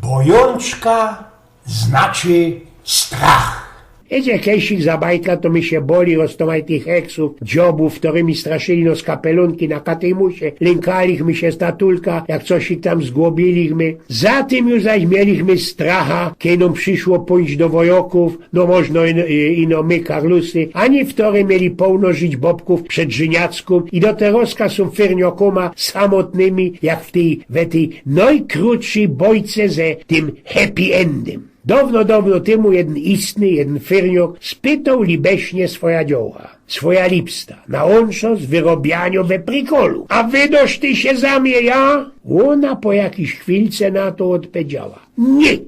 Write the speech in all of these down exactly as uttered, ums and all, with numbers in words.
Bojączka znaczy strach. Idzie kejsik za bajka, to my sie boli roztowali tych heksōw, dziobōw, ftorymi straszyli nos kapelōnki na Katymusie, lynkalich my sie statulka, jak cosik tam zgłobili my. Za tym już zaś mieli my stracha, kej nōm prziszło pōńć do wojokōw, no możno ino, ino my, karlusy, ani ftory mieli połno żyć bobkōw przed Rzyniackōm i do terozka sōm fyrniokōma samotnymi, jak w tyj, we tyj nojkrōtszij bojce ze tym happy endym. Downo, downo tymu jedyn istny, jedyn fyrniok spytoł libeśnie swoja dziołcha, swoja lipsta, na ônszost wyrobianio we prikolu. A wydosz ty sie za mie, ja? Ôna po jakijś chwilce na to ôdpedziała: Nie!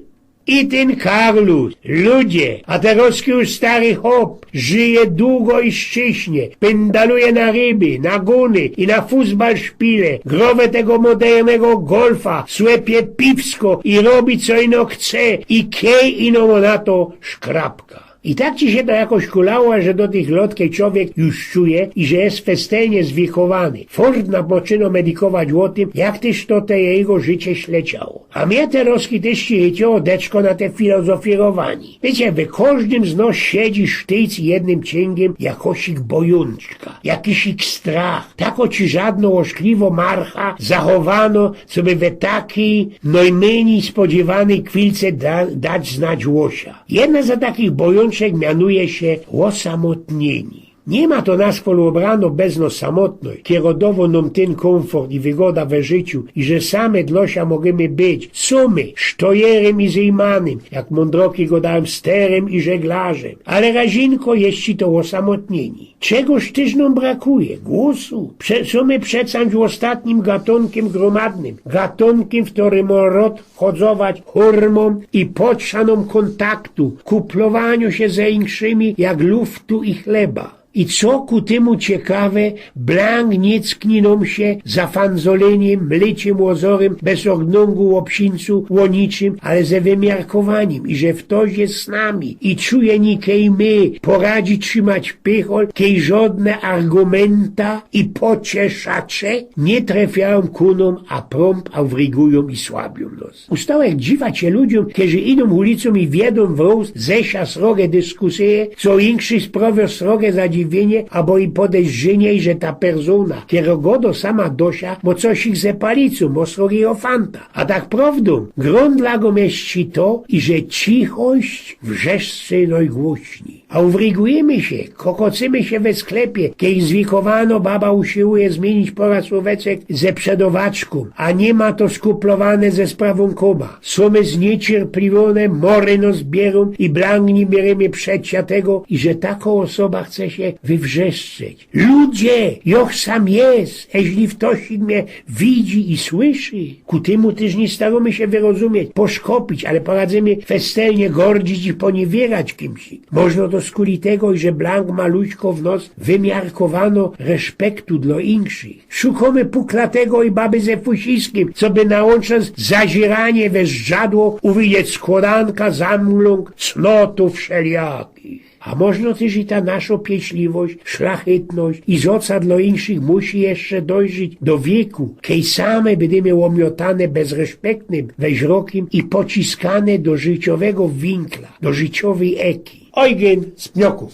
I tyn karlus, ludzie, a terozki już stary chop, żyje dugo i szczyśnie, pyndaluje na ryby, na guny i na fusbal szpile, growe tego modernego golfa, słepie piwsko i robi co ino chce i kej ino mo na to szkrapka. I tak ci sie to jakoś kulało, że do tych lot, kej czowiek już czuje i że je festelnie zwiekowany. Fort nōm poczyno medikować ô tym, jak tyż to te jego życie śleciało. A mie terozki tyż sie chyciło deczko na te filozofirowanie. Wiycie, we kożdym z nos siedzi sztyjc jednym ciyngiym jakosik bojōnczka, jakisik strach, tako ci żadno ôszkliwo marcha zachowano, coby we takij nojmyni spodziewanyj chwilce da, dać znać ô sia. Jedna za takich bojōnczek mianuje sie ôsamotnienie. Niy ma to nas poluobrano bez nos samotność, kero dowo nōm tyn kōmfort i wygoda we życiu i że same dlo sia możymy być, sōmy, sztojerym i zyjmanym, jak mōndroki godajōm, sterym i żeglarzym. Ale razinko je ci to ôsamotnienie. Czegoś tyż nōm brakuje? Głosu? Prze, sōmy przecã ôstatnim gatōnkiym gromadnym, gatōnkiym, w ftorym rod chodzować hurmōm i potrza nōm kōntaktu, kuplowaniŏ sie ze inkszymi jak luftu i chleba. I co ku tymu ciekawe, blank niy ckni nōm sie za fanzolyniym, mliczym ôzorym, bez ôgnōngu ô psińcu, ô niczym, ale ze wymiarkowanim, iże ftoś je z nami i czuje, nikej my poradzi trzimać pychol, kej żodne argumenta i pocieszacze niy trefiajōm ku nōm, a prōmp ôwrigujōm i słabiōm nos. Ustałek dziwa sie ludziōm, kerzy idōm ulicōm i wiedōm wrōz ze sia srogie dyskusyje, co inkszych sprŏwiŏ srogie zadziwiynie abo i podezdrzynie, iże ta persōna, kero godŏ sama do sia, mŏ cosik ze palicōm, mŏ srogigo fanta. A tak prŏwdōm, grōndlagōm je ci to, iże cichość wrzeszczy nojgłośnij. A ôwrigujymy sie, kokocymy sie we sklepie, kej zwikowano baba usiłuje zmiynić pŏra słōweczek ze przedŏwaczkōm, a niy ma to skuplowane ze sprawōnkōma. Sōmy zniecierpliwiōne, mory nos bierōm i blank niy bierymy przecjatego, iże takŏ ôsoba chce sie wywrzeszczeć. Ludzie, jŏch sam je, eźli ftoś mie widzi i słyszy. Ku tymu tyż niy starōmy sie wyrozumiyć, poszkopić, ale poradzymy festelnie gordzić i poniywierać kimś. Możno to skuli tego, iże blank ma ludzko w nos wymiarkowano reszpektu dlŏ inkszych. Szukōmy puklatego i baby ze fusiskim, coby nałōnczŏ zaziyranie we zdrzadło uwidzieć skłŏdanka zamglōnk cnotōw wszelijakich. A możno tyż i ta naszŏ pieśliwość, szlachytność i zoca dlŏ inkszych musi jeszcze dojrzić do wieku, kej same bydymy ômiotane bezreszpektnym weźrokym i pociskane do życiowego winkla, do życiowyj eki. Ojgyn z Pniokōw.